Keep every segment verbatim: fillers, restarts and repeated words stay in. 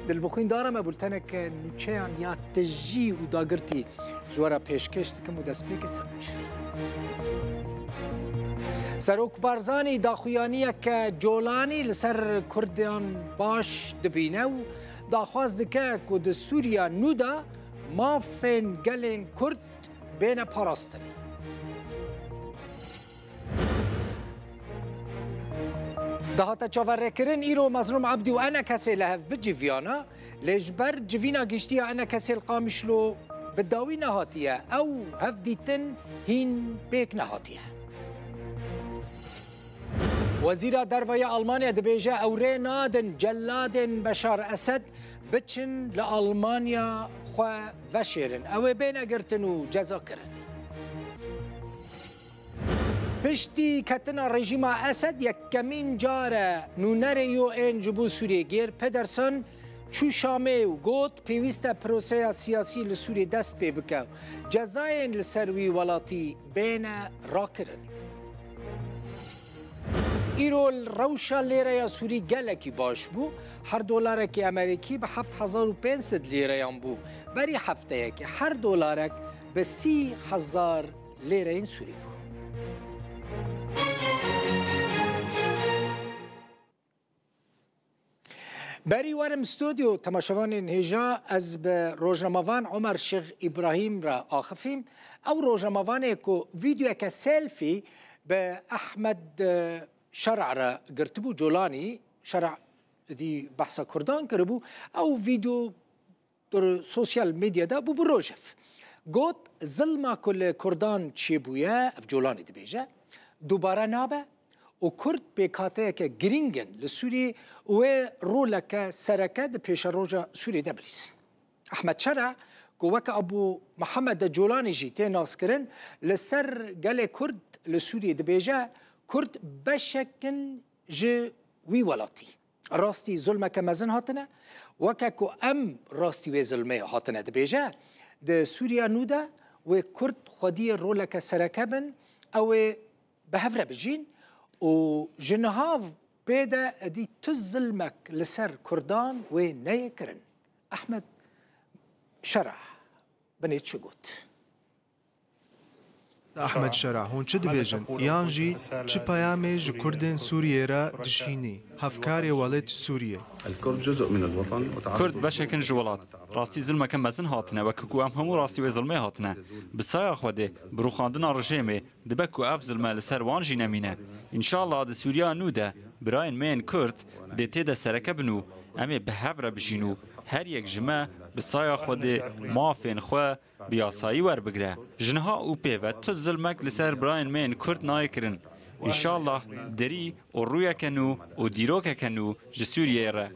Dilbixwîn dara me bulteneke nûçeyan ya tijî û dagirtî ji we re pêşkêş dikim û destpêkê ser nûçe. Serok Barzanî daxuyaniyeke colanî li ser Kurdan baş dibîne û daxwaz dike ku di Sûriya nû de mafên gelên Kurd bêne parastin. Dihate çaverêkirin, îro Mezlûm Ebdî û enekesê li hev biciviyana, lê ji ber civîna giştî ya enekesê li Qamişlo bi dawî nehatiye, ew hevdîtin hîn pêk nehatiye. Wezîra Derve ya Almanya dibêje, ew rê nadin celadên Beşar Esed biçin li Almanya xwe veşêrin. Ew ê bêne girtin û ceza kirin. Piştî ketina rejîma Esed yekemîn car e nûnerê U N ji bo Sûriyê Geir Pedersen çû Şamê û got, pêwîst e proseya siyasî li Sûriyê dest pê bike û cezayên li ser wî welatî bêne rakirin. Îro rewşa lêreya Sûrî gelekî baş bû. Her dolarekî Amerîkî bi heft hezar û pênc sed lêreyan bû. Berî hefteyekê her dolarek bi sî hezar lêreyên Sûrî bû. Berî werim stûdyo, temaşevanên hêja, ez bi rojnamevan Omer Şêx Îbrahîm re axifîm. Ew rojnamevanê ku vîdyoyeke selfie bi Ehmed, e, Şer'a re girtibû, Colanî, Şer'a dî behsa Kurdan kiribû. Ew vîdyo di sosyal medyada bûbû rojev. Got, zilma ku li Kurdan çêbûye, ev Colanî dibêje, dubare nabe û Kurd pêkhateyeke girîng in li Sûriyê û wê roleke sereke di pêşeroja Sûriyê de bilîzin. Ehmed Şer'a, ku weke Abu Mihemed de Colanî jî tê naskirin, li ser gelê Kurd li Sûriyê dibêje, Kurd beşek in ji wî welatî. Rastî zulmeke mezin hatine. Weke ku em rastî wê zilmê hatine dibêje, di Sûriya nû de wê Kurd xwediyê roleke sereke bin, ew ê bi hev re bijîn û ji niha pê de êdî tu zilmek li ser Kurdan wê neyê kirin. Ehmed Şer'a binê çi got? Ahmed Şer'a, hûn çi dibêjin? Yan jî çi peyamê ji Kurdên Sûriyê re dişînî, hevkarê welêt Sûriyê? Kurd beşek in ji welat. Rastî zilmeke mezin hatine, weke ku em hemû rastî wê zilmê hatine. Bi saya Xwedê, bi rûxandina rejêmê, dibe ku ev zilme li ser wan jî nemîne. Înşallah di Sûriya nû de birayên me yên Kurd dê tê de sereke bin û em ê bi hev re bijîn û her yek ji me bi saya Xwedê mafên xwe bi yasayî werbigire. Ji niha û pê ve tu zilmek li ser birayên me yên Kurd nayê kirin. Înşallah derî û rûyeke nû û dîrokeke nû ji Sûriyeyê re.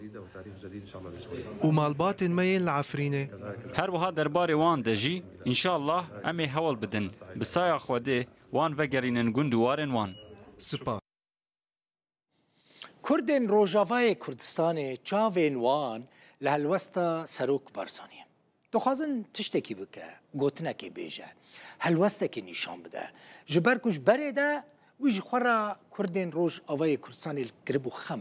Û malbatên me yên li Efrînê? Her wiha derbarê wan de jî, înşallah em ê hewl bidin, bi saya Xwedê wan vegerînin gund û warên wan. Spas. Kurdên Rojavayê Kurdistanê çavên wan li helwesta Serok Barzanî ye. Dixwazin tiştekî bike, gotinekê bêje, helwestekê nîşan bide. Ji ber ku ji berê de wî ji xwe re Kurdên Rojavayê Kurdistanê kiribû xem.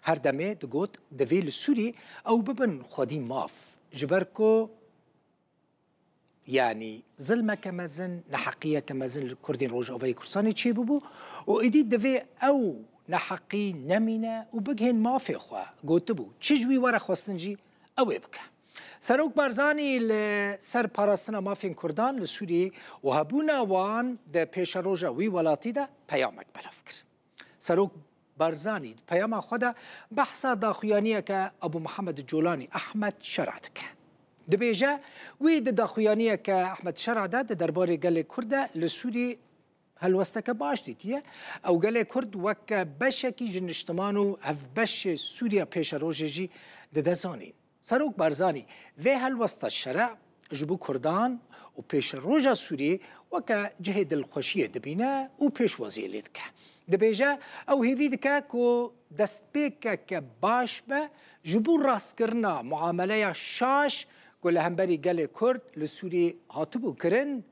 Her demê digot, divê li Sûrî ew bibin xwedî maf. Ji ber ku Yanî zilmeke mezin, neheqiyeke mezin li Kurdên Rojavayê Kurdistanê çêbûbû û êdî divê ew neheqî nemîne û bigihên mafê xwe. Gotibû, çi ji wî were xwestin jî ew ê bike. Serok Barzanî li ser parastina mafên Kurdan li Sûriyê û hebûna wan di pêşeroja wî welatî de peyamek belav kir. Serok Barzanî di peyama xwe de behsa daxuyaniyeke Ebû Mihemed Colanî Ehmed Şer'a dike. Dibêje, wî di daxuyaniyeke Ehmed Şer'a de di derbarê gelê Kurd de li Sûriyê helwesteke baş dîtiye. Ew gelê Kurd weke beşekî ji niştiman û hevbeşê Sûriya pêşerojê jî dide zanîn. Serok Barzanî vê helwesta Şer'a ji bo Kurdan û pêşeroja Sûriyê weke cihê dilxweşiyê dibîne û pêşwaziyê lê dike. Dibêje, ew hêvî dike ku destpêkeke baş be ji bo rastkirina muameleya şaş ku li hemberî gelê Kurd li Sûriyê hatibû kirin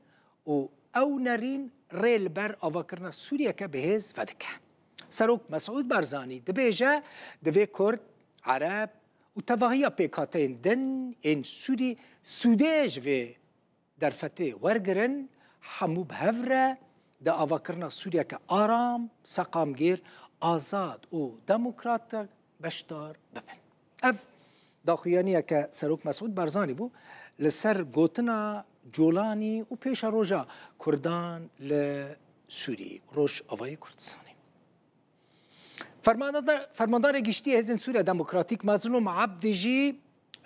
û ew nerîn rê li ber avakirina Sûriyeke bihêz vedike. Serok Mesûd Barzanî dibêje, divê Kurd, Ereb, û tevahiya pêkhateyên din ên Sûrî sûdê ji vê derfetê wergirin, hemû bi hev re di avakirina Sûriyeke aram, seqamgîr, azad û demokrat de beşdar bibin. Ev daxuyaniyeke Serok Mesûd Barzanî bû li ser gotina Colanî û pêşeroja Kurdan li Sûrî, Rojavayê Kurdistanê. Fermandar-, Fermandarê Giştî Hêzên Sûriya Demokratîk Mazlûm Ebdî jî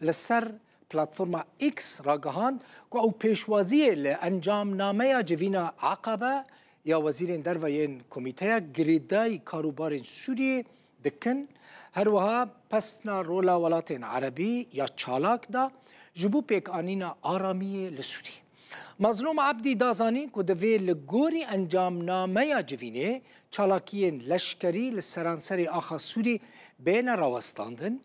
li ser platforma X ragihand ku ew pêşwaziyê li encamnameya civîna Aqabe ya Wezîrên Derve yên Komîteya Girêdayî Karûbarên Sûriyê dikin, her wiha pesna rola welatên Erebî ya çalak da ji bo pêkanîna aramiyê li Sûrî. Mazlûm Ebdî da zanîn ku divê li gorî encamnameya civînê çalakiyên leşkerî li seranserê axa Sûrî bêne rawestandin,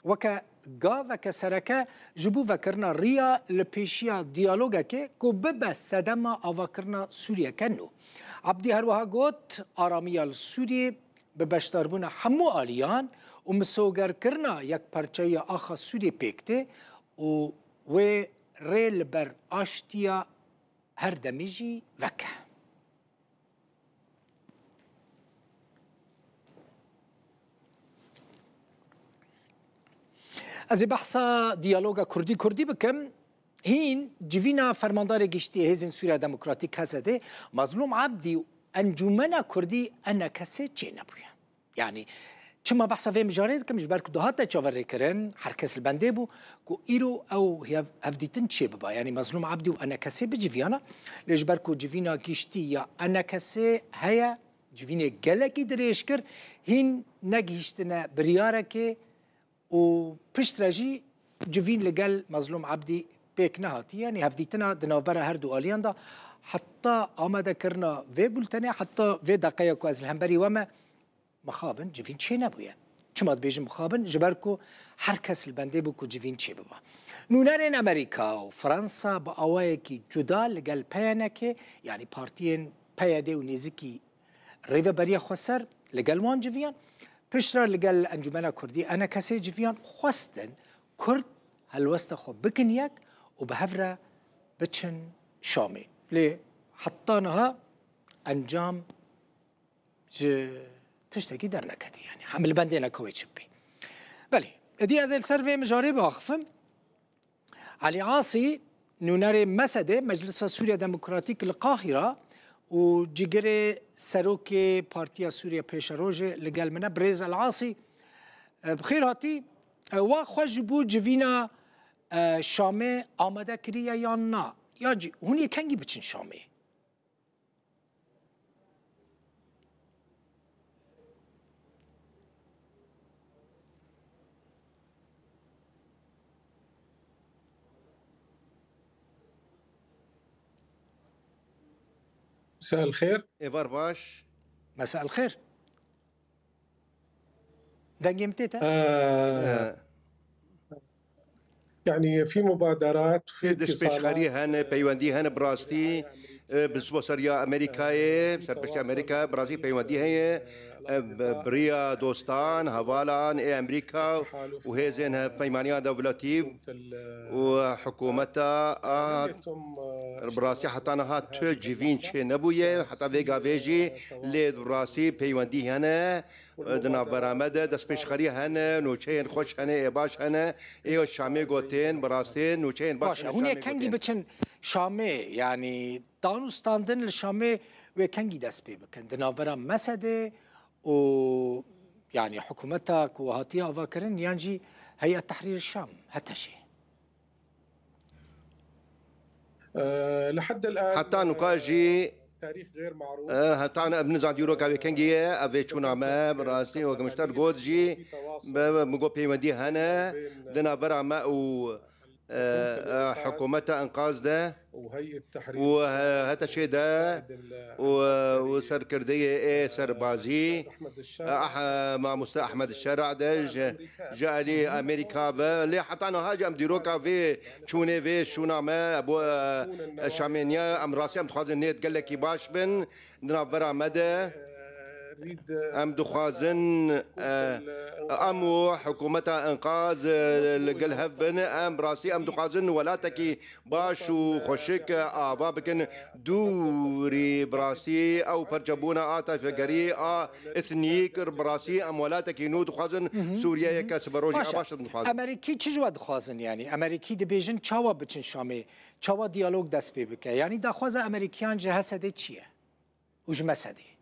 weke gaveke sereke ji bo vekirina riya li pêşiya diyalogekê ku bibe sedema avakirina Sûriyeke nû. Ebdî her wiha got, aramiya li Sûriyê bi beşdarbûna hemû aliyan û misogerkirina yekparçeyiya axa Sûriyê pêk tê û wê rê li ber aştiya her demî jî veke. Ez ê behsa diyaloga Kurdî-Kurdî bikim. Hîn civîna Fermandarê Giştî Hêzên Sûriya Demokratîk, H S D, Mazlûm Ebdî û Encûmena Kurdî, E N K S, çênebûye. Yanî, çima behsa vê mijarê dikim? Ji ber ku dihate çaverêkirin, her kes li bendê bû ku îro ew hev-, hevdîtin çêbiba. Yanî Mazlûm Ebdî û E N K S biciviyana, lê ji ber ku civîna giştî ya E N K S heye, civînê gelekî dirêj kir, hîn negihîştine biryarekê û piştre jî civîn li gel Mazlûm Ebdî pêk nehatiye. Yanî hevdîtina di navbera her du aliyan de heta amadekirina vê bultenê, heta vê deqeya ku ez li hemberî we me, mixabin civîn çênebûye. Çima dibêjim mixabin? Ji ber ku her kes li bendê bû ku civîn çêbiba. Nûnerên Amerîka û Fransa bi awayekî cuda li gel P Y N K, yanî partiyên P Y D û nêzikî Rêveberiya Xweser, li gel wan civiyan. Piştre li gel Encûmena Kurdî, E N K S, civiyan, xwestin Kurd helwesta xwe bikin yek û bi hev re biçin Şamê. Lê heta niha encam ji tiştekî derneketî, yanî hemilbendê neke wê çi bibê. Belê, êdî ez ê li ser vê mijarê biaxifim. Elî Asî, nûnerê MESEDê, Meclisa Sûriya Demokratîk li Qahîra û cigirê serokê Partiya Sûriya Pêşerojê li gel min e. Birêz El Asî, e, bi xêr hatî. E, wa xwe ji bo civîna, e, Şamê amade kiriye yan na? Yan jî hûn ê kengî biçin Şamê? مساء الخير. Êvar baş. Mesa el xêr. Dengê min tê te? Ee, Ee, Yani, في مبادرات، في Pê destpêşxerî اتصالات. Hene, peywendî hene, bi rastî, e, bi siboseriya Amerîkayê, serpiştî Amerîka, bi rastî peywendî heye, e, bi, bi riya dostan, hevalan ê Amerîka û hêzên hevpeymaniya dewletî û hikûmeta a, bi rastî heta niha tu civîn çê nebûye, heta vê gavê jî, lê bi rastî peywendî hene. Di navbera me de destpêşxerî hene, nûçeyên xweş hene, ê baş hene, ê Şamê gotin, bi rastî nûçeyên baş Baş e, hene, hûn ê Şamê kengî gotin. Biçin Şamê, yanî danûstandin li Şamê wê kengî dest pê bikin? Di navbera MESEDê û, yanî, hikûmeta ku hatiye avakirin, yan jî Heyet Tehrîr Şam, H T Ş? Ee, لحد الآن، Heta nuka jî, تاريخ غير معروف. E, heta ev nizan dîroka wê kengî ye, ev vê çûna me, bi rastî, wek min ji te got jî, bi, bi, min got peywendî hene, di navbera me û, e, e, hikûmeta enqaz de û, e, H T Ş de û, e, û serkirdeyê ê serbazî, e, ah, mamoste Ehmed Şera de ji, ji alî Amerîka ve. Lê heta niha jî em dîroka vê çûnê vê şûna me bo, e, e, Şamê niye. Em rastî em dixwazin nêt gelekî baş bin di navbera me de. Em dixwazin, e, em û hikûmeta înqaz, e, li gel hev bin. Em bi rastî em dixwazin welatekî baş û xweşik, e, ava bikin. Dûrî bi rastî ew perçebûna a tayfegerî, a ethnîk, bi rastî em welatekî nû dixwazin. Sûriyeyeke siberojî a baş em dixwazin. Emerîkî çi ji we dixwazin? Yanî Emerîkî dibêjin çawa biçin Şamê? Çawa diyalog dest pê bike? Yanî daxwaza Emerîkiyan ji Hesedê çi ye? Û ji Mesedê?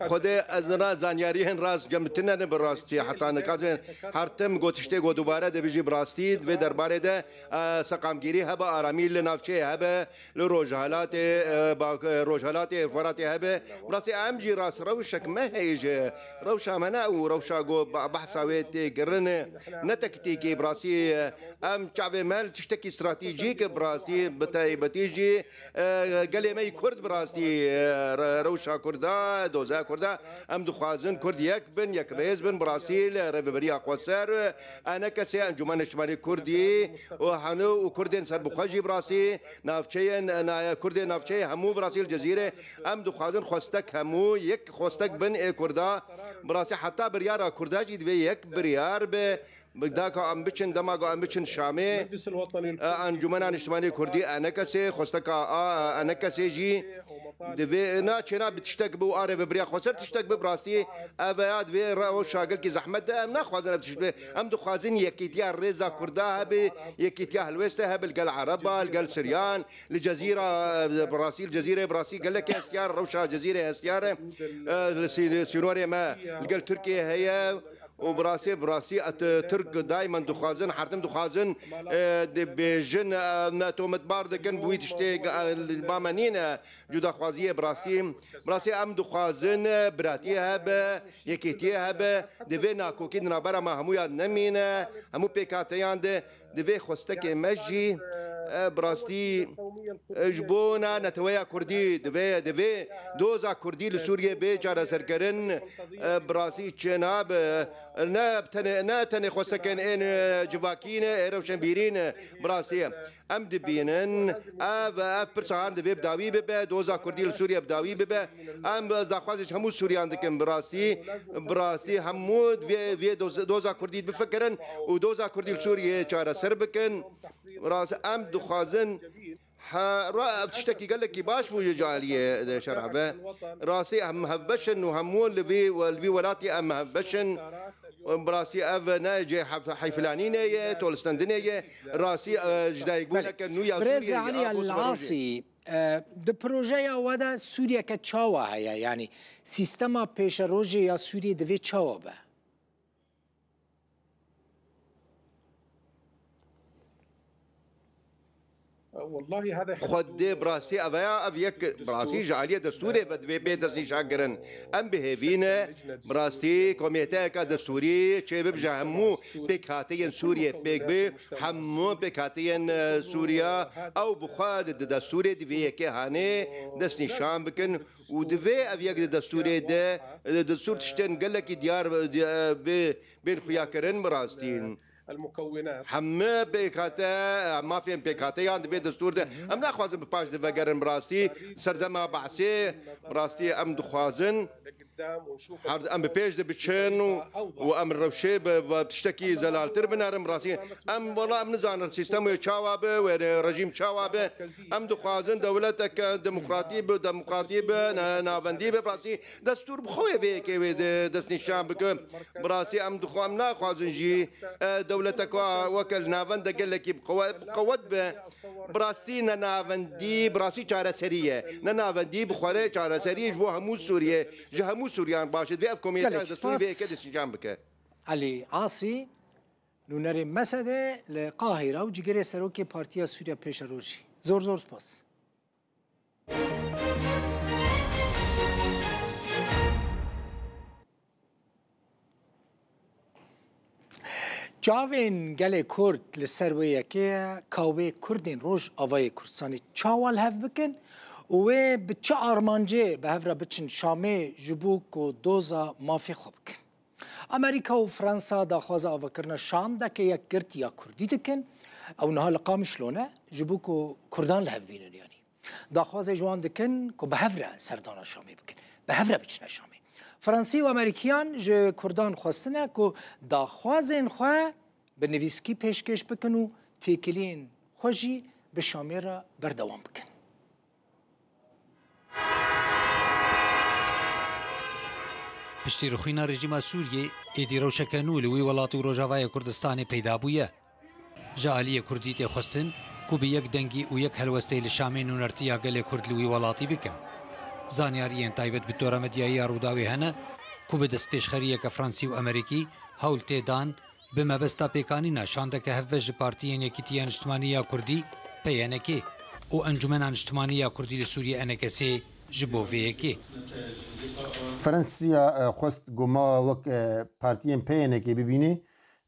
Xwedê ez nira zanyariyên rast cem tine ne bi rastî. Heta nika zê her tim got tiştê got dubare dibêjî bi rastî. Di vê derbarê de, e, seqamgîrî hebe, aramî li navçeyê hebe, li rojhelatê, e, bak-, e, rojhelatê Firatê hebe. Bi rastî em jî rast rewşek me heye ji rewşa me ne û rewşa got be-, behsa wê tê kirin ne tektîkê bi rastî, e, Em çavê me li tiştekî stratejîk bi rastî, bi taybetî jî, e, gelê me yî Kurd bi rastî, e, re-, rewşa Kurda, doza Kurda, em dixwazin Kurd yek bin, yekrêz bin, bi rastî li Rêveberiya Xweser, e, enekesê Encûmena Niştimanî Kurdî û hene û Kurdên serbixwe jî bi rastî, navçeyên, e, na-, Kurdên navçeyê hemû bi rastî li Cezîrê, em dixwazin xwestek hemû yek xwestek bin ê Kurda, bi rastî heta biryara Kurda jî divê yek biryar be. Bi daka em biçin, dema ku em biçin Şamê, e, Encûmena Niştimanî Kurdî, enekesê, xwesteka a, e, enekesê jî divê, na çêna bi tiştek bi û a rêveberiya xweser tiştek bi, bi rastî ev ya divê rewşa gelkî zehmet de, em naxwazin ev tişt bi. Em dixwazin yekîtiya rêza Kurda hebe, yekîtiya helwêste hebe li gel Ereba, li gel Siryan, li Cezîra, e, bi rastî, li Cezîrê, bi rastî gelekê hestiyar, rewşa Cezîrê hestiyar e, e, li sî-, sînorê me li gel Tirkiyê heye. Û bi rastî, bi rastî, et, Tirk daimen dixwazin, her tim dixwazin, e, dibêjin, e, me tometbar dikin, bi wî tiştê, e, li ba me nîne, cudaxwaziyê bi rastî. Bi rastî em dixwazin, e, biratiyê hebe, yekêtiyê hebe, divê nakokî di navbera me hemûya nemîne, hemû pêkhateyan de. Divê xwestekê me jî, e, bi rastî, e, ji bona neteweya Kurdî, divê, divê doza Kurdî li Sûriyê bê çareserkirin, e, bi rastî çênabe. Ne tenê, ne tenê xwestekên ên, e, civakî ne, ê rewşenbîrî ne, bi rastî. Em dibînin, ev, ev pirsa han divê bi dawî bibe, doza Kurdî li Sûriye bi dawî bibe. Em ez daxwazê ji hemû Sûriyan dikim, bi rastî, bi rastî hemû vê, vê doz-, doza Kurdî bifikirin û doza Kurdî li Sûriyeyê çareser bikin. Bi rastî em dixwazin, he, ra-, ev tiştekî gelekî baş bû ji aliyê de şerh be. Rastî em hevbeş in û hemû li vî, li vî welatî em hevbeş in. Bi rastî ev ne cê hef-, heyfilanînê ye, tolistendinê ye. Rastî, e, ji dayikbûneke nû ya Sûriyê ye. Belê. Birêz Elî El Asî, e, di projeya we de Sûriyeke çawa heye? Yanî sîstema pêşerojê ya Sûriyê divê çawa be? Xwedê bi rastî ev ya, ev yek bi rastî ji aliyê destûrê ve divê bê destnîşankirin. Em bi hêvî ne, bi rastî komîteyeke destûrî çêbibe ji hemû pêkhateyên Sûriyê pêk bi, hemû pêkhateyên, e, Sûriya, ew bi xwe di, di destûrê di vê yekê hanê destnîşan bikin û divê ev yek di destûrê de, di destûr tiştên gelekî diyar, e, bê, bên xuyakirin bi rastî. Heme pêkhate, mafên pêkhateyan di vê destûr de. Em naxwazin bi paş de vegerin bi rastî. Serdema Behsê, bi rastî em dixwazin her em bi pêş de biçin û, û em rewşê bi, bi tiştekî zelaltir binerin bi rastî. Em, wela em nizanin sîstem wê çawa be, wê rejîm çawa be. Em dixwazin dewleteke demokratî be, demokratî be, ne, navendî be, bi rastî destûr bi xwe vê yekê wê de destnîşan bike. Bi rastî em dixwe-, em naxwazin jî, e, dewleteke weke li navenda gelekî bi qewe-, bi qewet be. Bi rastî ne navendî, bi rastî çareserî ye. Ne navendî bi xwe re çareserî ji bo hemû Sûriye, ji hemû Sûriyan baş e. Divê ev komîte destûrê vê yekê destnîşan bike. Elî Asî, nûnerê Mesedê li Qahîra û cîgirê serokê Partiya Sûriya Pêşerojî. Zor zor spas. Çavên gelê Kurd li ser wê yekê ye ka wê Kurdên Rojavayê Kurdistanê çawa li hev bikin û wê bi çi armancê bi hev re biçin Şamê ji bo ku doza mafê xwe bikin. Amerîka û Fransa daxwaza avakirina şandeke yekgirtî ya Kurdî dikin. Ew niha li Qamişlo ne, ji bo ku Kurdan li hev bînin, yanî daxwazê ji wan dikin ku bi hev re serdana Şamê bikin, bi hev re biçine Şamê. Fransî û Amerîkiyan ji Kurdan xwestine ku daxwazên xwe bi nivîskî pêşkêş bikin û têkiliyên xwe jî bi Şamê re berdewam bikin. Piştî rixwîna rejîma Sûriyê, êdî rewşeke nû li wî welatî û Rojavayê Kurdistanê peyda bûye. Ji aliyê Kurdî tê xwestin ku bi yek dengî û yek helwestê li Şamê nûnertiya gelê Kurd li wî welatî bikin. Zanyariyên taybet bi tora medyayî ya Rûdawê hene ku bi destpêşxeriyeke Fransî û Amerîkî hewl tê dan bi mebesta pêkanîna şandeke hevbeş ji Partiyên Yekîtiya Niştimanî ya Kurdî, P Y N K, û Encûmena Niştimanî ya Kurdî li Sûriyê, E N K S, ji bo vê yekê. Fransiya, e, xwest ku me wek, e, partiyên P Y N K bibîne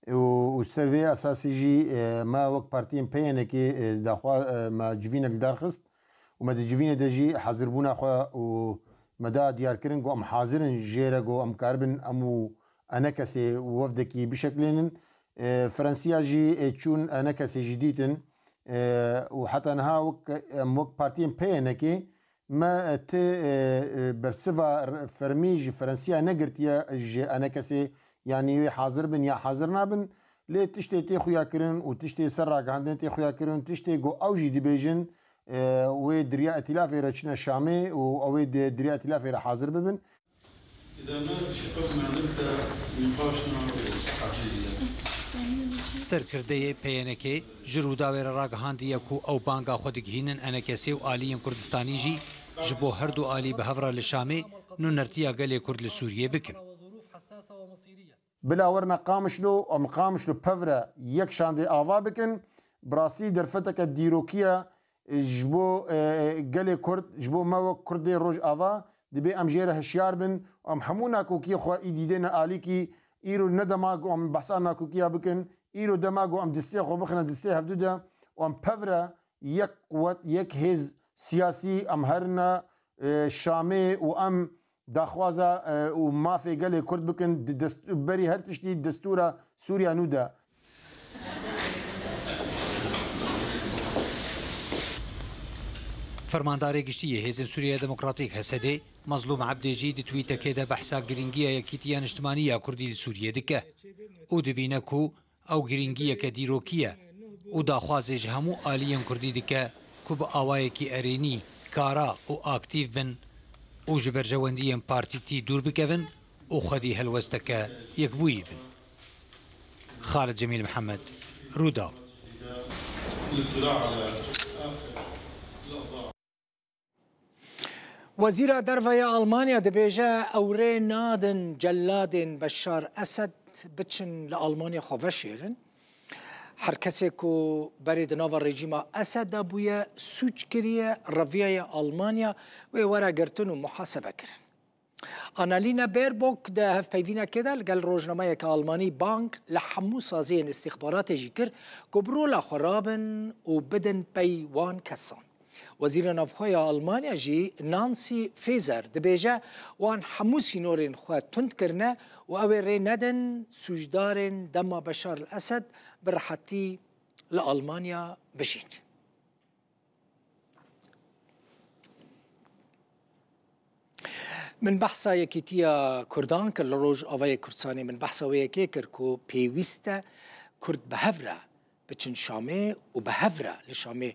û, û ser vê esasî jî, e, me wek partiyên P Y N K, e, daxwa, e, me civînek li dar xist û me di civînê de jî hazirbûna xwe û me da diyarkirin ku em hazir in jê re ku em karibin em û E N K S'ê wefdekî bişeklênin. E, Fransiya jî, e, çûn E N K S'ê jî dîtin. E, û heta niha wek, em wek partiyên P Y N K me, e, ti, e, e, bersiva r-, fermî ji Fransiya negirtiye ji E N K S'ê, yanî wê hazir bin ya hazir nabin. Lê tiştê tê xuyakirin û tiştê ser ragihandinê tê xuyakirin, tiştê ku ew jî dibêjin, e, wê di riya îtîlafê re çine Şamê û ew ê di, di riya îtîlafê re hazir bibin. Serkirdeyê P Y N K ji Rûdawê re ragihandiye ku ew banga xwe digihînin E N K S û aliyên Kurdistanî jî ji bo her du alî bi hev re li Şamê nûnertiya gelê Kurd li Sûriyê bikin. Bila werine Qamişlo, em Qamişlo pev re yek şandê ava bikin. Bi rastî derfeteke dîrokî ye ji bo, e, gelê Kurd, ji bo me wek Kurdê Rojava, dibê em jê re hişyar bin. Em hemû nakokiyê xwe îdî dêne alîkî. Îro ne dema ku em behsa nakokiya bikin. Îro dema ku em distê xwe bixine distê hevdu de û em pev re yek quwet, yek hêz siyasî em herine, e, Şamê û em daxwaza, e, û mafê gelê Kurd bikin di dest-, berî her tiştî destûra Sûriya nû de. Fermandarê Giştî yê Hêzên Sûriya Demokratîk, H S D, Mezlûm Ebdê jî di twîtekê de behsa girîngiya yekîtiya niştimanî ya Kurdî li Sûriyê dike û dibîne ku ew girîngiyeke dîrokî ye û daxwazê ji hemû aliyên Kurdî dike ku bi awayekî erênî, kara û aktîf bin û ji berjewendiyên partîtî dûr bikevin û xwedî helwesteke yekbûyî bin. Xalid Cemîl Mihemed, Rûdaw. Wezîra Derve ya Almanya dibêje, ew rê nadin celadên Beşar Esed biçin li Almanya xwe veşêrin. Her kesê ku berê di nava rejîma Esed de bûye, sûc kiriye, reviyaya Almanya wê were girtin û muhasebe kirin. Annalena Baerbock di hevpeyvînekê de li gel rojnameyeke almanî bang li hemû saziyên îstîxbaratê jî kir ku bi rola xwe rabin û bidin pey wan kesan. Wezîra Navxwe ya Almanya jî Nancy Faeser dibêje, wan hemû sînorên xwe tund kirine û ew ê rê nedin sûcdarên dema Beşar el Esed bi rehetî li Almanya bijîn. Min behsa yekîtiya Kurdan kir li Rojavayê Kurdistanê. Min behsa wê yekê kir ku pêwîst e Kurd bi hev re biçin Şamê û bi hev re li Şamê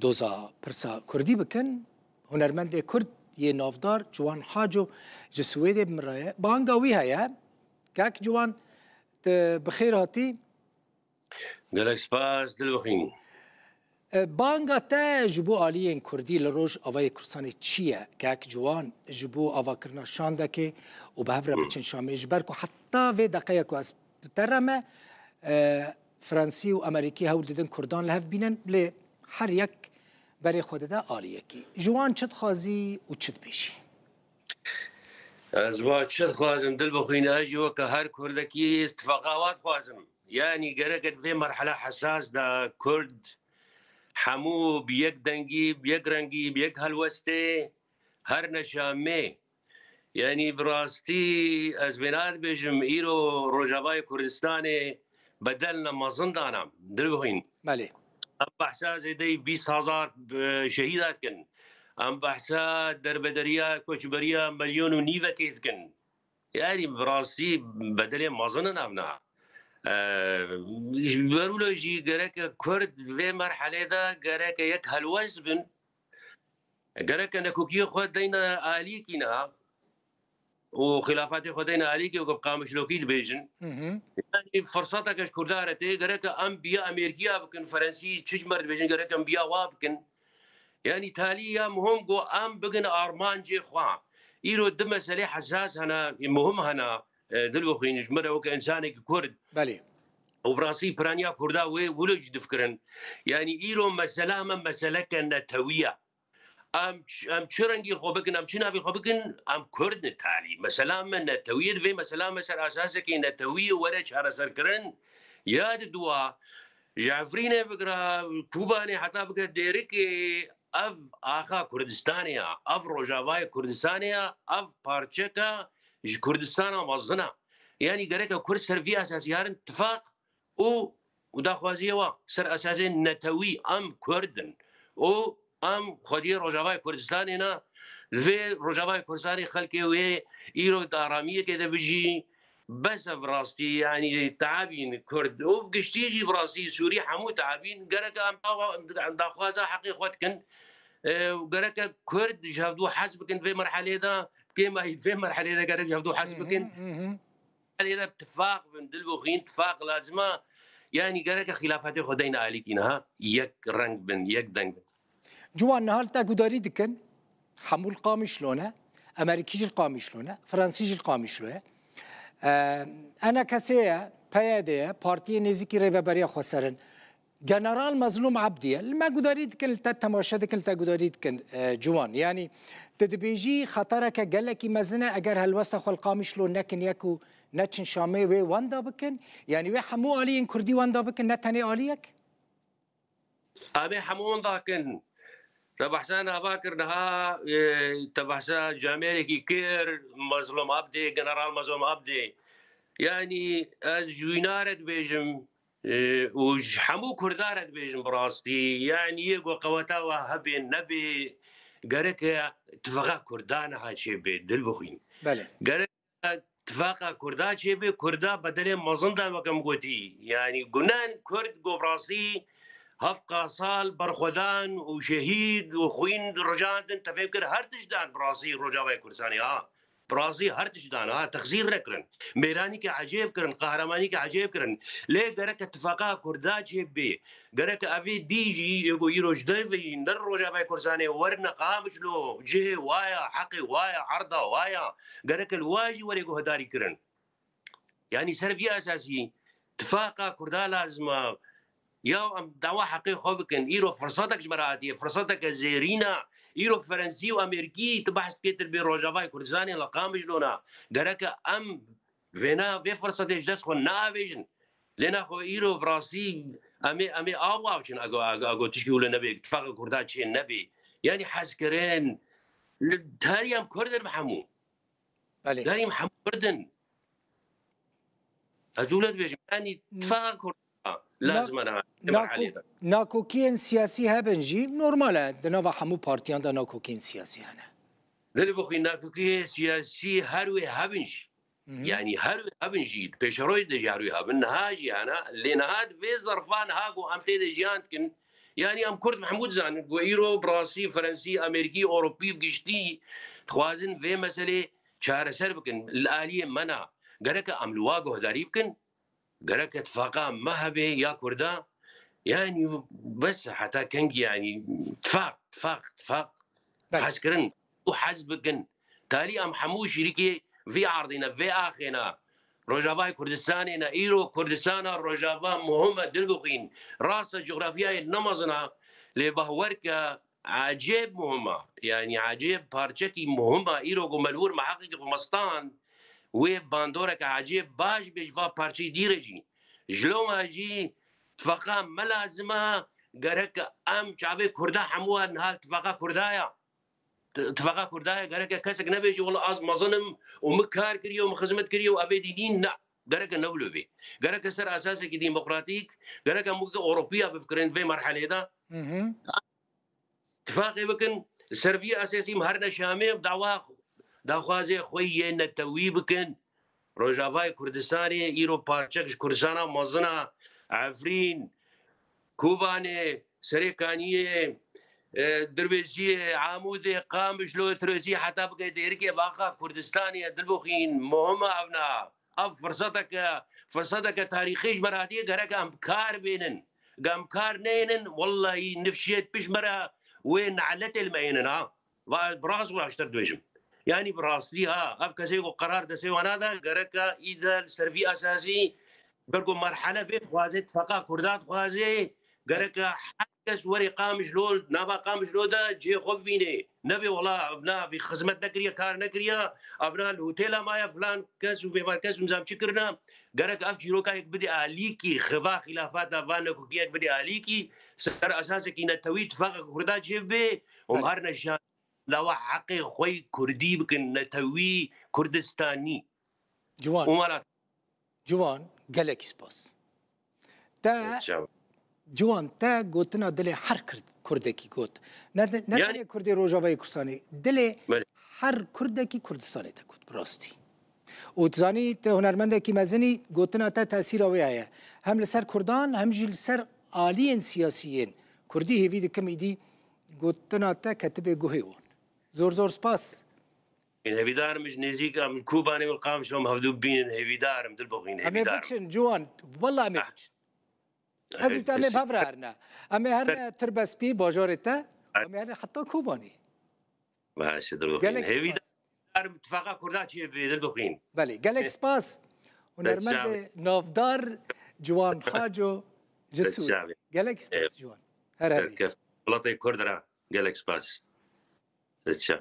doza pirsa Kurdî bikin. Hunermendê Kurd yê navdar Ciwan Haco ji Swêdê bi min re ye. Banga wî heye. Kak Ciwan, tu bi xêr hatî. Gelek spas, dilbixîn. E, banga te ji bo aliyên Kurdî li Rojavayê Kurdistanê çi ye? Kek Ciwan, ji bo avakirina şandekê û bi hev re biçin Şamê, ji ber ku heta vê deqeya ku ez bi te re me, e, Fransî û Amerîkî hewl didin Kurdan li hev bînin, lê her yek berê xwe dide aliyekî. Ji wan çi dixwazî û çi dibêjî? Ez wa çi dixwazim, dilbixwîne, ez jî weke her Kurdekî tifaqa wa dixwazim. Yanî gerek e di vê merhela hesas de Kurd hemû bi yek dengî, bi yek rengî, bi yek helwestê herine Şamê. Yanî bi rastî ez vêna dibêjim, îro Rojavayê Kurdistanê bedelne mezin dana. Dilbixwîn. Belê. Em behsa zêdeyî bîst hezar, e, şehîda dikin. Em behsa derbederiya, koçberiya milyon û nîvekê dikin. Yani bi rastî bedelê mezin in evna. E, ji ber wilo jî gereke Kurd vê merhelê de gereke yek helwest bin. Gereke nekokiyê xwe deyne alîkî niha û xilafatê xwe deyne alîkî û bi qamişlokî dibêjin. Hı hı. Yani firseteke ji Kurda re tê, gereke em biya Amerîkiya bikin, Frensî çi ji me re dibêjin, gereke em biya wa bikin. Yani talî ya muhim ku em bigin armancê xwe. Îro du meselê hesas hene, muhim hene, e, Dilbixwîn, ji me re weke însanekî Kurd. Belê. Û bi rastî piraniya Kurda wê wilo jî difikirin. Yani îro mesela me meseleke netewî ye. Em ç-, em çi rengî xwe bikin, em çi navê xwe bikin, em Kurd ne talî. Mesela me netewî ye, divê mesela me ser esasekî netewî were çareserkirin. Ya di dua, ji Efrînê bigire, Kobanê heta bigire Dêrikê, ev axa Kurdistanê ya, ev Rojavayê Kurdistanê ya, ev parçeka ji Kurdistana mezin e. Yani gereke Kurd ser vî esasî herin tifaq û, û daxwaziyê wa ser esasê netewî, em Kurd in û em xwediyê Rojavayê Kurdistanê ne. Li vê Rojavayê Kurdistanê xelkê wê îro di aramiyekê de bijî. Bes e bi rastî, yanî teabîn Kurd û giştî jî bi rastî Sûrî hemû teabîn. Gereke em dawa-, em daxwaza heqê xwe dikin. E, gereke Kurd ji hevdû hez bikin vê merhelê de, kêma vê merhelê de gerek ji hevdû hez bikin. Hı hı, hı hı. Lê de tifaq bin, Dilbixwîn, tifaq lazim e. Yani gereke xilafetê xwe deyne alîkî niha yek reng bin, yek deng bin. Ciwan niha li te gudarî dikin, hemû li Qamişlo ne, Amerîkî jî li Qamişlo ne, Fransî jî li Qamişlo ye. Ee, ENKSê ye, PYD ye, partiyê nêzîkî Rêveberiya Xweser in. General Mezlûm Ebdî ye. Li me gudarî dikin, li te temaşe dikin, li te gudarî dikin, e, Ciwan. Yanî tu dibêjî xetereke gelekî mezin e, eger helwesta xwe li Qamişlo nekin yek û neçin Şamê wê wenda bikin. Yanî wê hemû aliyên Kurdî wenda bikin, ne tenê aliyek? Em ê hemû wenda kin. Te behsa nava kir niha, e, te behsa camêrekî kir, Mezlûm Ebdî, General Mezlûm Ebdî. Yanî ez ji wîna re dibêjim, Ê, û ji hemû Kurda re dibêjim bi rastî, yanî yê ku qeweta we hebê nebê, gereke tifaqa Kurda niha çêbê, Dilbixwîn. Belê. Gereke tifaqa Kurda çêbê, Kurda bedelê mezin dan weke min gotî. Yanî gunen Kurd ku bi rastî hevqa sal berxwedan û şehîd û xwîn rijandin, te fêm kir her tişt dan bi rastî Rojavayê Kurdistanê ha. Bi rastî her tişt dan, ha, texsîr nekirin. Mêranîke ecêb kirin, qehremanîke ecêb kirin. Lê gereke tifaqa Kurda çêbê. Gereke evê dî jî, yê ku îro ji derveyî, ne Rojavayê Kurdistanê, werine Qamişlo, cihê wa ya, heqê wa ya, erda wa ya. Gereke li wa jî were guhdarî kirin. Yanî ser vî esasî tifaqa Kurda lazim e. Ya em dawa heqê xwe bikin. Îro firsetek ji me re hatiye. Firseteke zêrîn e. Îro Ferensî û Amerîkî tu behs dikê tu dibê Rojavayê Kurdistanê li Qamişlo ne. Gereke em vêna, vê firsetê ji dest xwe neavêjin. Lê naxwe îro bi rastî em ê, em ê av avçin ago, ago, ago tişkî wilo nebê, tifaqa Kurda çê nebê. Yanî hezkirin. Li, tarî em Kurd in bi hemû. Belê. Yanî em hemû Kurd in. Ez wilo dibêjim, yanî tifaqa Kurda lazim e niha, di merhelê de. Nakokiyên siyasî hebin jî normal e. Di nava hemû partiyan de nakokiyên siyasî hene. Dilê bixwîn, nakokiyê siyasî her wê hebin jî. Hı hı. Yanî her wê hebin jî, pêşerojê de jî her wê hebin, niha jî hene. Lê niha di vê zerfa niha ku em tê de jiyan dikin, yanî em Kurd bi hemû dizanin ku îro bi rastî Frensî, Amerîkî, Ewropî bi giştî dixwazin vê meselê çareser bikin. Li aliyê me ne. Gereke em li wa guhdarî bikin. Gereke tifaqa me hebe ya Kurda, yanî bes heta kengî, yanî tifaq, tifaq, tifaq, Belê. Hezkirin û hez bikin. Talî em hemû şirîkê vî erdî ne, vê axê ne. Rojavayê Kurdistanê ne. Îro Kurdistana Rojava muhim e, Dilbixwîn. Rast e, cografyayê ne mezin e, lê bahwer ke ecêb muhim e. Yanî ecêb parçekî muhim e. Îro ku me li wir miheqîqê xwe me stand, wê bandoreke ecêb baş bê ji va parçeyê dî re jî. Ji loma jî tifaqa me lazim e, gerek em çavê Kurda hemû niha li tifaqa Kurda ya. Ti-, tifaqa Kurda ya, gereke kesek nebêje, wela ez mezin im û min kar kiriye û min xizmet kiriye û evê dî nîn, ne. Gereke ne wilo bê. Gereke ser esasekî demokratîk, gereke em weke Ewropiya bifikirin vê merhelê de. Hı hı. Tifaqê bikin, ser vî esasî em herine Şamê, em dawa, daxwazê xwe yê netewî bikin. Rojavayê Kurdistanê îro parçek ji Kurdistana mezin e, Efrîn, Kobanê, Serêkaniyê, e, Dirbêjiyê, Amûdê, Qamişlo, Tirêzî heta bike Dêrikê, vaxa Kurdistanê ye, Dilbixîn, muhim e evna. Ev firseteke, firseteke tarîxî ji me re hatiye, gerek em kar bênin. Ge em kar neynin, wellahî nifşiyet pişt me re wê neletê li me ênin ha. Va bi rast û raştir dibêjim. Yanî bi rastî ha, ev kesê ku qerar destê wan nade, gereke îde li ser vî esasî, ber ku merhele vê dixwaze, tifaqa Kurda dixwaze, gereke her kes were Qamişlo, nava Qamişlo de cihê xwe bibîne. Nebê wela evna vî xizmet nekiriye, kar nekiriye, evna li hotela maye filan kes û bêvan kes û nizam çi kirine. Gerek ev çîroka yek bidê alîkî, xiva xilafata van nekokî yek bidê alîkî, ser esasekî netewî, tifaqeke Kurda çêbibe û em Belê. Her neşan lawa heqê xwe yî Kurdî bikin, netewî Kurdistanî. Ciwan. Û mala Ciwan, gelekî spas. Te, Çawa. Ciwan, te gotina dilê her Kurd-, Kurdekî got. Ne, ne Yani tenê Kurdê Rojavayê Kurdistanê, dilê Belê. Her Kurdekî Kurdistanê te got, bi rastî. Û tu zanî, te hunermendekî mezinî, gotina te tesîra wê heye. Hem li ser Kurdan, hem jî li ser aliyên siyasî yên Kurdî hêvî dikim îdî gotina te ketibe guhê wan. Zor zor spas. Hêvîdar im ji nêzîk em Kobanê û Qamişlo em hevdû bibînin, hêvîdar im, Dilbixwîn, Em ê hêvîdar im. Biçin, Ciwan, wela em ê Ah. biçin. Ez û te em ê bi hev re herine. Em ê herine Tirbespî, bajarê te, em ê herine heta Kobanê. Baş e, Dilbixwîn. Gelek Hêvîdar spas. Im tifaqa Kurda çê bê, Dilbixwîn. Belê, gelek spas. Hunermendê navdar Ciwan Xaco ji Sûrî. Gelek spas Ciwan. Her hebî. Welatê Kurd re gelek spas. Te çav.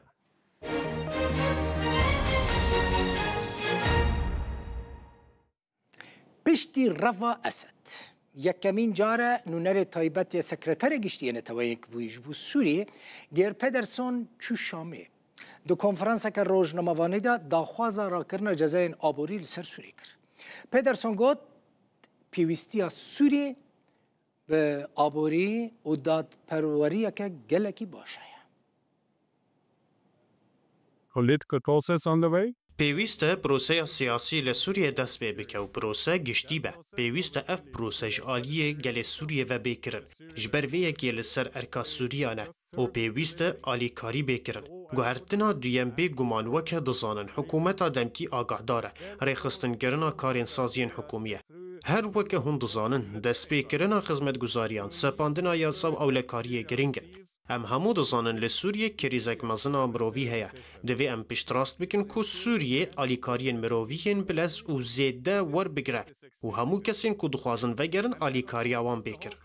Piştî Reva Esed, yekemîn car e nûnerê taybet yê Sekreterê Giştî yê Neteweyên Yekbûyî ji bo Sûriyê, Geir Pederson çû Şamê. Di konferanseke rojnamevanî de daxwaza rakirina cezayên aborî li ser Sûriyê kir. Pederson got, pêwîstiya Sûriyê bi aborî û dadperweriyeke gelekî baş heye. Political process on the way. Pêwîst e proseya siyasî li Sûriyê dest pê bike û prose giştî be. Pêwîst e ev prose ji aliyê gelê Sûriyê ve bê kirin. Ji ber vê yekê li ser erka Sûriyan e û pêwîst e alîkarî bê kirin. Guhertina duyem bê guman weke dizanin, hikûmeta demkî agahdar e, rêxistinkirina karên saziyên hikûmî ye. Her weke hûn dizanin, destpêkirina xizmetguzariyan, sepandina yasa û ewlekariyê giring in. Em hemû dizanin li Sûriyê krîzek mezin a mirovî heye. Divê em piştrast bikin ku Sûriyê alîkariyên mirovî yên bilez û zêde werbigire û hemû kesên ku dixwazin vegerin alîkariya wan bê kirin.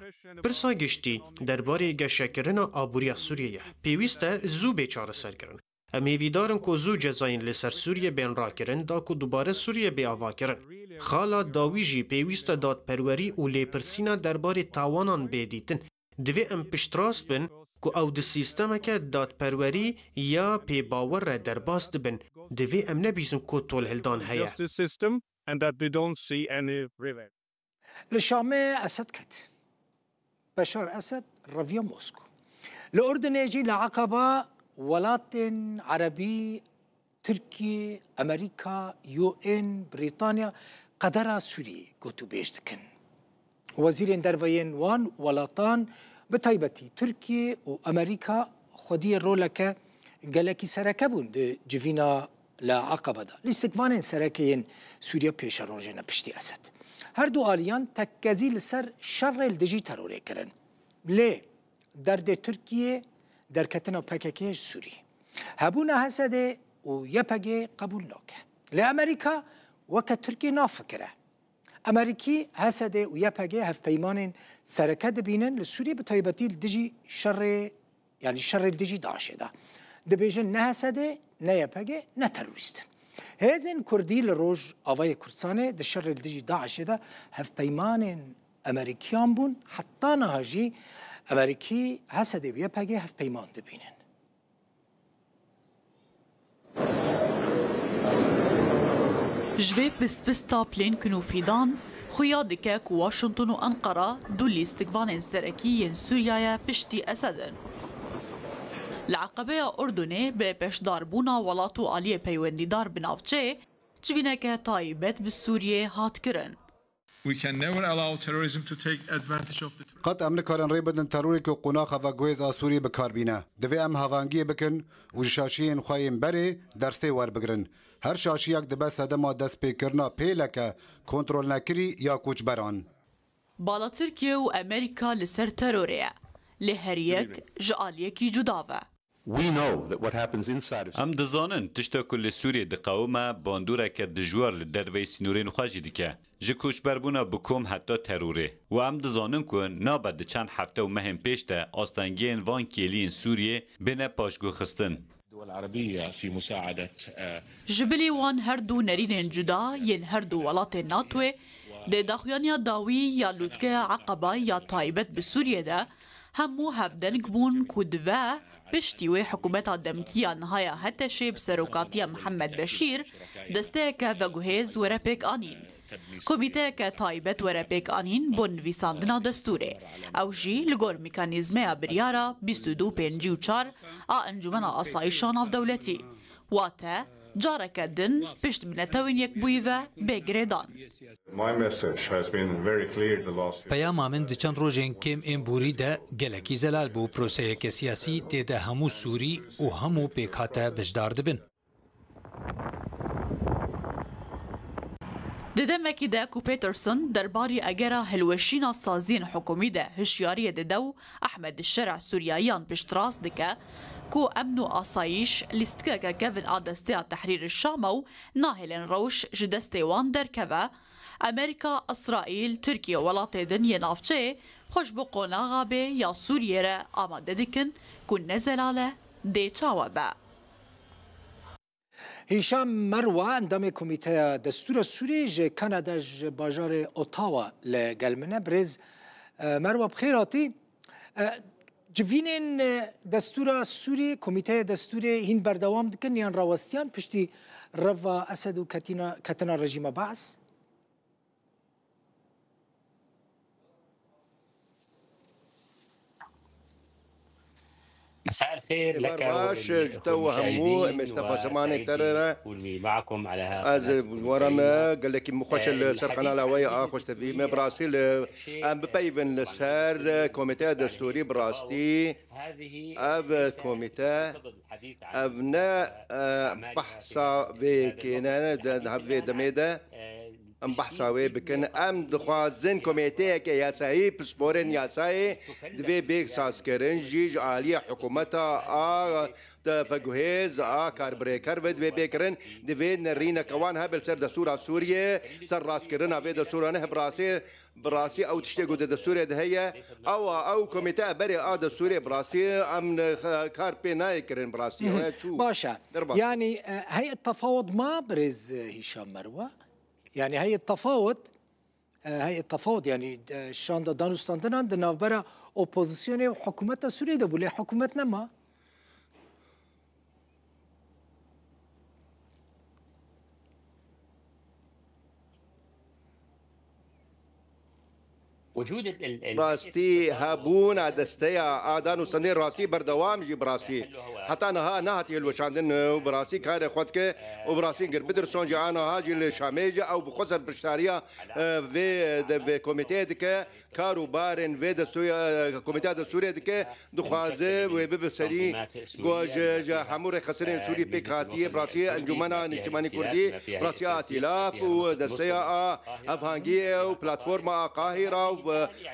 Pirsa giştî derbarê geşekirina aboriya Sûriyê ye. Pêwîst e zû bê çareserkirin. Em hêvîdar in ku zû cezayên li ser Sûriyê bên rakirin, da ku dubare Sûriyê bê avakirin. Xala dawî jî pêwîst e dadperwerî û lêpirsîna derbarê tawanan bê dîtin. Divê em piştrast bin ku ew di sîstemeke dadperwerî ya pêbawer re derbas dibin. Divê em nebîzin ku tolhildan heye. Justice system and that we don't see any revenge. Li Şamê Esed ket. Beşar Esed reviya Mosko. Li Urdinê jî li Aqaba welatên Erebî, Tirkiye, Amerîka, U N, Brîtanya qedera Sûriyê gotûbêj dikin. Wezîrên derve yên wan welatan, bi taybetî Tirkiye û Amerîka, xwediyê roleke gelekî sereke bûn di civîna li Aqaba de. Lîstikvanên sereke yên Sûriye pêşerojê ne piştî Esed. Her du aliyan tekkezî li ser şerê li dijî terorê kirin. Lê derdê Tirkiyê derketina P K K ji Sûriyê. Hebûna H S D'ê û Y P G qebûl nake. Lê Amerîka weke Tirkiyê nafikire. Amerîkî, H S D û Y P G hevpeymanên sereke dibînin li Sûriyê, bi taybetî li dijî şerê, yanî şerê li dijî DAIŞê de. Dibêjin ne H S D, ne Y P G, ne terorîst in. Hêzên Kurdî li Rojavayê Kurdistanê di şerê li dijî DAIŞê de hevpeymanên Amerîkiyan bûn, heta niha jî Amerîkî, H S D û Y P G hevpeyman dibînin. Ji vê pistpista plênkin û fîdan xuya dike ku Washington û Enqera du lîstikvanên serekî yên Sûriyeyê piştî Esed in. Li eqebeya Urdunê bi beşdarbûna welat û aliyê peywendîdar bi navçeyê civîneke taybet bi Sûriyê hat kirin. We can never allow terrorism to take advantage of the Qet em nikarin rê bidin terorê ku qonaxa veguhêz a Sûriyê bi kar bîne. Divê em hevangiyê bikin û ji şaşiyên xwe yên berê dersê werbigirin. Her şaşiyek dibe sedema destpêkirina pêleke kontrolnekirî ya koçberan. Bala Tirkiye û Amerîka li ser terorê ye. Lê her yek ji aliyekî cuda ve. We know that what happens inside of Em dizanin tişta ku li Sûriyê diqewime bandoreke dijwar li derveyî sînorên xwe jî dike. Ji koçberbûna bi kom heta terorê. Û em dizanin ku nabe di çend hefte û mehên pêş de astengiyên van kêliyên Sûriyê bêne paşguhxistin. الدول العربية في مساعدة، آه، Ji bilî wan her du nerînên cuda yên her du welatên NATOyê di daxuyaniya dawî ya lûtkeya Eqeba ya taybet bi Sûriyê de hemû hevdeng bûn ku dive piştî wê hikûmeta demkî ya niha ya HTŞê bi serokatiya Mihemed Beşîr desteyeke veguhêz were pêk anîn. Komîteyeke taybet were pêk anîn bo nivîsandina destûrê. Ew jî li gor mekanîzmeya biryara bîst û du pêncî û çar a Encûmena Asayîşa Navdewletî. Wate, careke din pişt bi Netewên Yekbûyî ve bê girêdan. My message has been very clear the last few Peyama min di çend rojên kêm ên borî de gelekî zelal bû. Proseyeke siyasî tê de hemû Sûrî û hemû pêkhate beşdar dibin. Di demekî de ku Peterson derbarî egera hilweşîna saziyên hikûmî de hişyariyê dide û Ehmed Şer'a Sûriyayiyan piştrast dike ku emn û asayîş lîstikeke kevin a Desteya Tehrîr Şam e û nahêlin rewş ji destê wan derkeve, Amerîka, Îsraîl, Tirkiye û welatê din yê navçeyê xwe ji bo qonaxa bê ya Sûriyê re amade dikin ku ne zelal e, dê çawa be. Hîşam Merwa, endamê Komîteya Destûra Sûrî ji Kanada, ji bajarê Ottawa li gel min e. Birêz, e, Merwa, bi xêr hatî. E, civînên, e, Destûra Sûrî, Komîteya Destûrê hîn berdewam dikin yan rawestiyan piştî reva Esed û ketina, ketina rejîma Baas? مساء الخير لك baş ji te û hemû, em ji te paşemanê te re. Ez ji we re me gelekî min xweş e li ser qenala we ya Axweş T V. Me bi rastî li, em bipeyivin li ser Komîteya Destûrî bi rastî. Ev komîte, ev ne, e, behsa vê yekê ne, ne, de, de, vê demê de. Em behsa wê bikin. Em dixwazin komîteyeke yasayî, pisporên yasayê divê bê sazkirin jî ji aliyê hikûmeta a veguhêz a karbirêker ve divê bê kirin. Divê nerîneke wan hebe li ser destûra Sûriyê, ser rastkirina vê destûra ne bi rastî, bi rastî ew tiştê ku di destûrê de heye, ew a, ew komîte berê a destûrê bi rastî em ne, kar pê nayê kirin bi rastî. Ew çû. Baş e. Derba. Yani, e, heyet tefawut ma birêz, e, Hîşam Merwa? Yani heye tefawut, e, heye tefawut, yani, e, şanda danûstandinan di navbera opozisyonê û hikûmeta Sûriyê de bû, lê hikûmet nema. Rastî hebûna desteya a danûstandinê rastî berdewam jî bi rastî heta niha nehatiye hilweşandin û bi rastî karê xwe dike û bi rastî gir Peterson jî a niha jî li Şamê jî ew bi xwe serpiştariya, e, vê, de, vê komîteyê dike, kar û barên vê destûya, e, komîteya destûrê dike, dixwaze wê bibe serî ku ji, ji hemû rêxistinên Sûrî pêk hatiye, bi rastî Encûmena Niştimanî Kurdî, bi rastî a Îtîlaf û desteya a Hevhangiyê û platforma a Qahîra û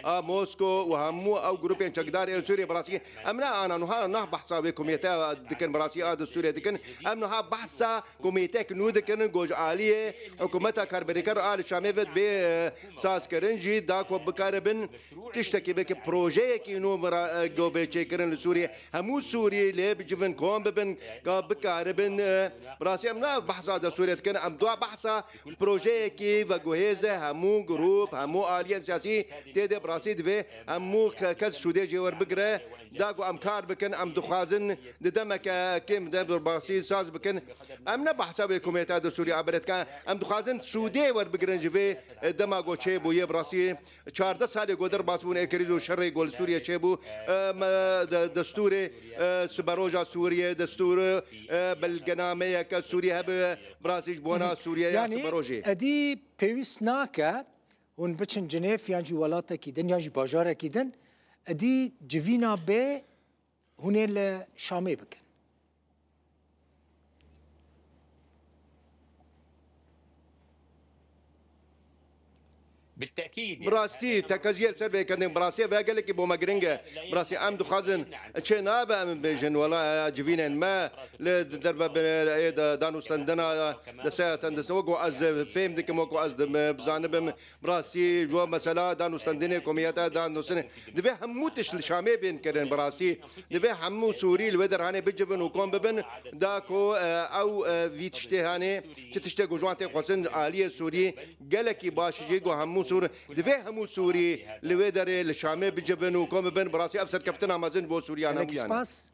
a Mosko û hemû ew grûpên çekdar ên Sûriyê bi rastî em ne ana nuha nah behsa wê komîte dikin, bi rastî a destûrê dikin. Em nuha behsa komîtek nû dikin, ku ji aliyê hikûmeta karberîker a li Şamê ve bê, e, sazkirin jî da ku bikaribin tiştekî bikin, projeyekî nû mira-, e, go bê çêkirin li Sûriyê. Hemû Sûrî lê bicivin, kom bibin, ga bikaribin, e, bi rastî em ne behsa destûrê dikin, em dua behsa projeyekî veguhêz e, hemû grûp, hemû aliyên siyasî tê de bi rastî divê hemû ke-, kes sûdê jê werbigire, da ku em kar bikin, em dixwazin di demeke kêm de bi rastî saz bikin. Em ne behsa wê komêta destûrî a berê dikin, em dixwazin sûdê werbigirin ji vê, e, dema ku çêbûye bi rastî. Çardeh salê ku derbas bûn ê krîz û şerê ku li Sûriye çêbû, e, me de-, destûrê, e, siberoja Sûriye, destûr, e, belgenameyeke Sûriye hebe, bi rastî ji bona Sûriye ya siberojê. Edî pêwîst nake hûn biçin Cinêv yan jî welatekî din yan jî bajarekî din, edî civîna bê hûn ê li Şamê bikin. Bi rastî tekeziyê li ser vê kendin, bi rastî ve gelekî bo me giring e. Bi rastî em dixwazin, çê nabe em bêjin, wela civînên me li derve bi ê de danûstendina desteya tendisine, wek ku ez fêm dikim, wek ku ez dim-, bizanibim, bi rastî ji bo mesela danûstendinê, komiyeta danûstinê, divê hemû tişt li Şamê bên kirin, bi rastî. Divê hemû Sûrî li wê derhanê bicivin û kom bibin, da ku, e, ew, e, vî tiştê hanê, çi tiştê ku ji wan tê xwestin, aliyê Sûrî gelekî baş jî ku hemû Sûr, divê hemû Sûrî li wê derê li Şamê bicivin û kom bibin, bi rastî ev serkeftina mezin bo Sûriya ne. Gelekî spas.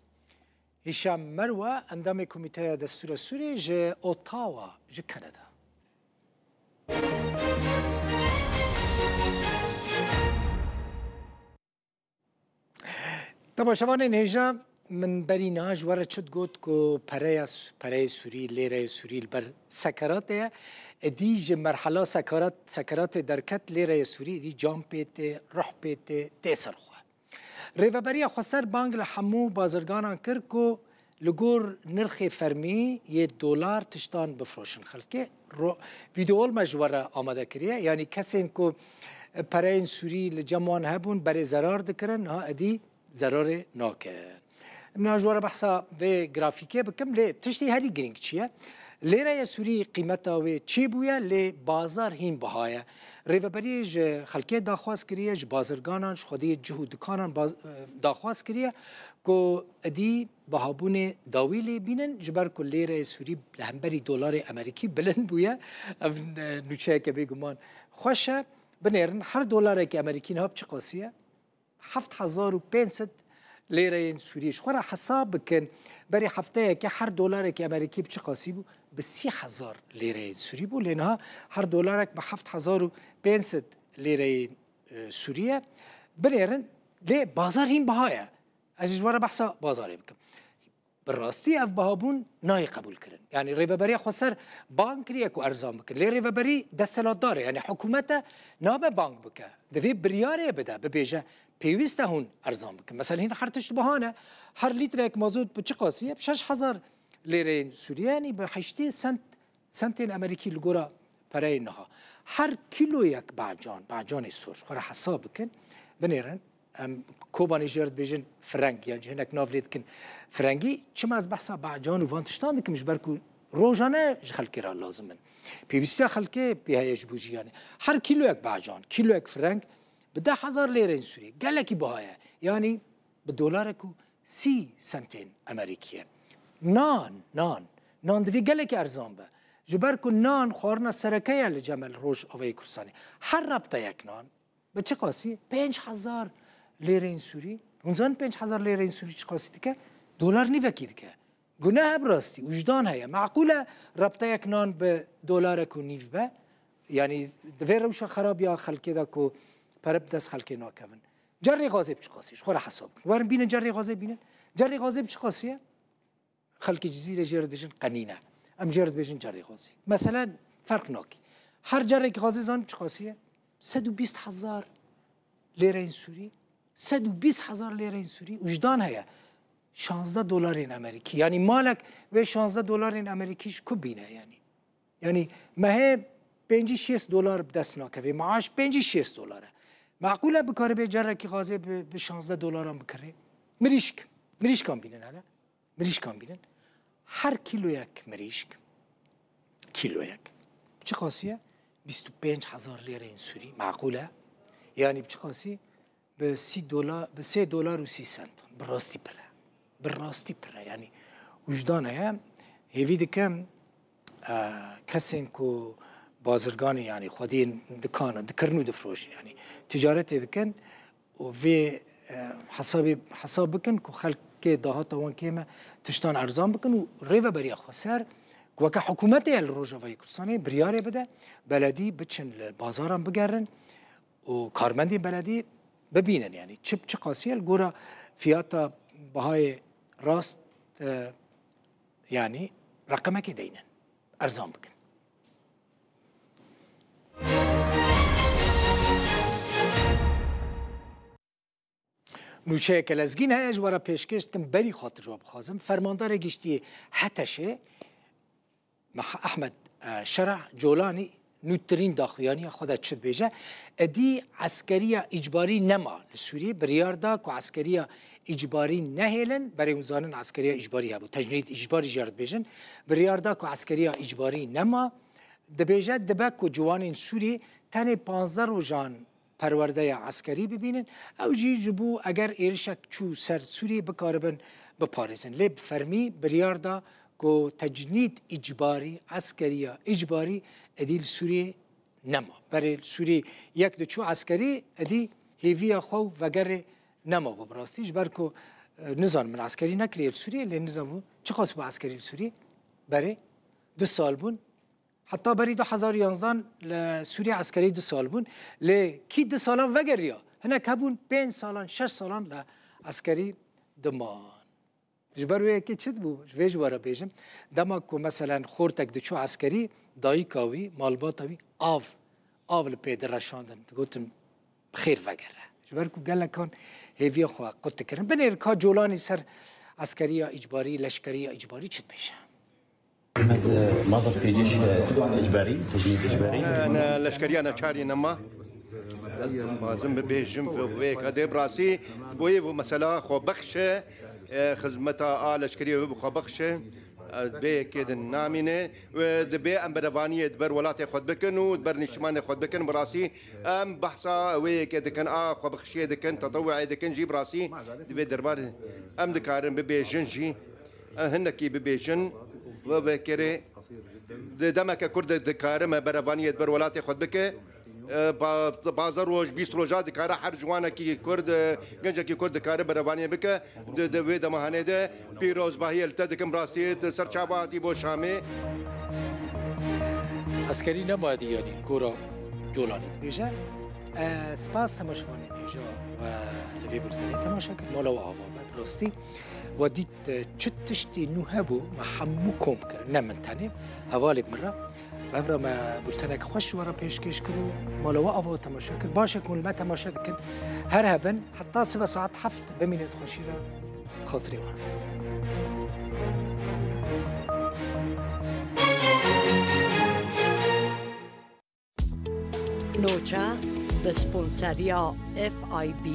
Hîşam Merwa, endamê Komîteya Destûra Sûrê ji Ottawa, ji Kanada. Temaşevanên hêja, min berî niha ji we re çi digot ku pereya s-, pereyê Sûrî, lêreyê Sûrî li ber sekeratê ye. Êdî ji merhela sekerat, sekeratê derket, lêreyê Sûrî êdî can pê tê, ruh pê tê, tê ser xwe. Rêveberiya Xweser bang li hemû bazirganan kir ku li gor nirxê fermî yê dolar tiştan bifroşin xelkê. Ro-, vîdeol me ji we re amade kiriye. Yanî kesên ku pereyên Sûrî li cem wan hebûn, berê zerar dikirin, niha êdî zerarê nakin. Em niha ji we re behsa vê grafîkê bikim, lê tiştî herî girîng çi ye? Lêreya Sûrî qîmeta wê çê bûye, lê bazar hîn biha ye. Rêveberiyê ji xelkê daxwaz kiriye, ji bazirganan, ji xwediyê cih û dikanan baz-, daxwaz kiriye ku êdî bihabûnê dawî lê bînin, ji ber ku lêreyê Sûrî li hemberî dolarê Amerîkî bilind bûye. Ev, e, nûçeyeke bêguman xweş e. Binêrin, her dolarekî Amerîkî niha bi çi qasî ye? Heft hezar û pênc sed lêreyên Sûrî. Ji xwe re hesab bikin, berî hefteyekê her dolarekî Amerîkî bi çi qasî bû? Bi sî hezar lêreyên Sûrî bû. Lê niha her dolarek bi heft hezar û pênc sed lêreyên, e, Sûrî ye. Binêrin, lê bazar hîn biha ye. Ez ji we re behsa bazarê bikim. Bi rastî ev bihabûn nayê qebûlkirin. Yanî Rêveberiya Xweser bang kiriye ku erzan bikin. Lê rêveberî desthilatdar e, yanî hikûmet e, nabe bang bike. Divê biryarê bide, bibêje, pêwîst e hûn erzan bikin. Mesela hîn her tişt biha ne, her lîtreyek mazot bi çi qasî ye? Bi şeş hezar lêreyên Sûrî ye, yanî bi heştê sent, sentên Amerîkî li gora pereyê niha. Her kîloyek bacan, bacanê sor, xwe re hesab bikin, binêrin, em Kobanê jê re dibêjin fireng, yan jî hinek nav lê dikin firengî. Çima ez behsa bacan û van tiştan dikim? Ji ber ku rojane ji xelkê re lazim in. Pêwîstiya xelkê pê heye ji bo jiyanê. Her kîloyek bacan, kîloyek fireng bi deh hezar lêreyên Sûrî. Gelekî biha ye. Yanî bi dolarek û sî sentên Amerîkî ye. Nan, nan, nan divê gelekî erzan be. Ji ber ku nan xwarina sereke ye li cem li Rojavayê Kurdistanê. Her repteyek nan, bi çi qasî? Pênc hezar lêreyên Sûrî. Hûn zanin pênc hezar lêreyên Sûrî çi qasî dike? Dolar nîvekî dike. Gune he bi rastî, wijdan heye. Meqûl e repteyek nan bi dolarek û nîv be. Yanî di vê rewşa xerabiya xelkê de ku pere bi dest xelkê nakevin. Cerrê gazê bi çi qasî? Ji xwe re hesab bikin. Werin bînin cerrê gazê bînin. Cerrê gazê bi çi qasî ye? Xelkê Cizîrê jê re dibêjin qenîne. Em jê re dibêjin cerrê xwezî. Meselen, ferq nakî. Her cerrek xwezî zanin çi qasî ye? Sed û bîst hezar lêreyên Sûrî. Sed û bîst hezar lêreyên Sûrî. Wijdan heye. Şazdeh dolarên Amerîkî. Yanî malek wê şazdeh dolarên Amerîkî ji ku bîne yanî? Yanî mehê pêncî şêst dolar bi dest nakeve. Maaş pêncî şêst dolar e. Meqûl e bikaribê cerrekî xwezê bi, bi şazdeh dolaran bikirê? Mirîşk. Mirîşkan bînin hele. Mirîşkan bînin. Her kîloyek mirîşk, kîloyek, çi qasî ye? Bîst û pênc hezar lêreyên Sûrî, meqûl e. Yanî bi çiqasî? Bi sî dolar, bi sê dolar û sî sent. Bi rastî pir e. Bi rastî pir e. Yanî wijdan heye. Hêvî dikim, e, kesên ku bazirganê, yanî xwediyên dikan, dikirin û difroşin, yanî ticaretê dikin û vê, e, hesabê, hesab bikin ku xelkê dahata wan kêm e, tiştan erzan bikin û rêveberiya xweser ku weke hikûmetê ye li Rojavayê Kurdistanê biryarê bide, beledî biçin li bazaran bigerin û karmendên beledî bibînin, yanî çi, çi qasî ye li gora fiyata, bihayê rast, e, yanî reqemekê deynin, erzan bikin. Nûçeyeke lezgîn heye, ji we re pêşkêş dikim, berî xatir ji we bixwazim. Fermandarê giştî yê HTŞ'ê, Meh-, Ehmed, e, Şerah Colanî nûtirîn daxuyaniya xwe de çi dibêje? Êdî eskeriya îcbarî nema li Sûriyê. Biryar da ku eskeriya îcbarî nehêlin. Berê hûn zanin eskeriya îcbarî hebû. Tecnîd îcbarî jê re dibêjin. Biryar da ku eskeriya îcbarî nema. Dibêje dibe ku ciwanên Sûriyê tenê panzdeh rojan perwerdeya eskerî bibînin. Ew jî ji bo eger êrişek çû ser Sûriyê bikaribin biparêzin. Lê bi fermî biryar da ku tecnîd îcbarî, eskeriya îcbarî êdî li Sûriyê nema. Berê li Sûriyê yek diçû eskerî, êdî hêviya xwe û vegerê nemabû bi rastî. Ji ber ku, e, nizanim min eskerî nekiriye li Sûriyê, lê nizanim çiqas bû eskerî li Sûriyê. Berê du sal bûn. Heta berî du hezar û yanzdan li Sûriye eskerî du sal bûn. Lê kî du salan vegeriya? Hinek hebûn pênc salan, şeş salan li eskerî diman. Ji ber wê yekê çi dibû? Ji vê ji we re bêjim. Dema ku meselen xortek diçû eskerî, dayika wî, malbata wî av, av li pê direşandin. Digotin, "Bi xêr vegere." Ji ber ku gelekan hêviya xwe qut dikirin. Binêr ka Colanî ser eskeriya îcbarî, leşkeriya îcbarî çi dibêje? Ehmed, e, Madr Pêcîş, e, îcbarî, tecnîd îcbarî. E, ne, leşkeriya neçarî nema. Ez dixwazim bibêjim, vê, vê yeka dê bi rastî, bo yê bu mesela xwebexş e, e, xizmeta a leşkeriyê wê bi xwebexş e. E, vê yekê din namîne. Wê dibê em berevaniyê di ber welatê xwe bikin û di ber nîştimanê xwe bikin. Bi rastî em behsa wê yekê dikin, a xwebexşiyê dikin, tetewuê dikin jî bi rastî di vê derbarê em dikarin bibêjin jî. Em hinekî bibêjin, vê vekirê di demeke kurt de dikare me berevaniyê di ber welatê xwe bike. E, ba-, bazar roj, bîst roja dikare her ciwanekî kurd, e, gencekî kurd dikare berevaniyê bike. Di, di vê demahanê de pîrozbahiyê li te dikim, rastî tu ser çava hatî bo Şamê. Eskerî nema dî, yanî gora Colanî dibêje. E, spas temaşevanên hêja we li vê bultenê temaşe kir. Mala we ava be, bi rastî. We dît, e, çi tiştî nû hebû, me hemû kom kirin, ne min tenê, hevalê min re. Bi hev re me bultenek xweş ji we re pêşkêş kir û mala we ava temaşe kir. Baş e ku hûn li me temaşe dikin. Her hebin, heta sibe saet heft bimînin di xweşî de. Xatirê we. Noça bi sponseriya F I B.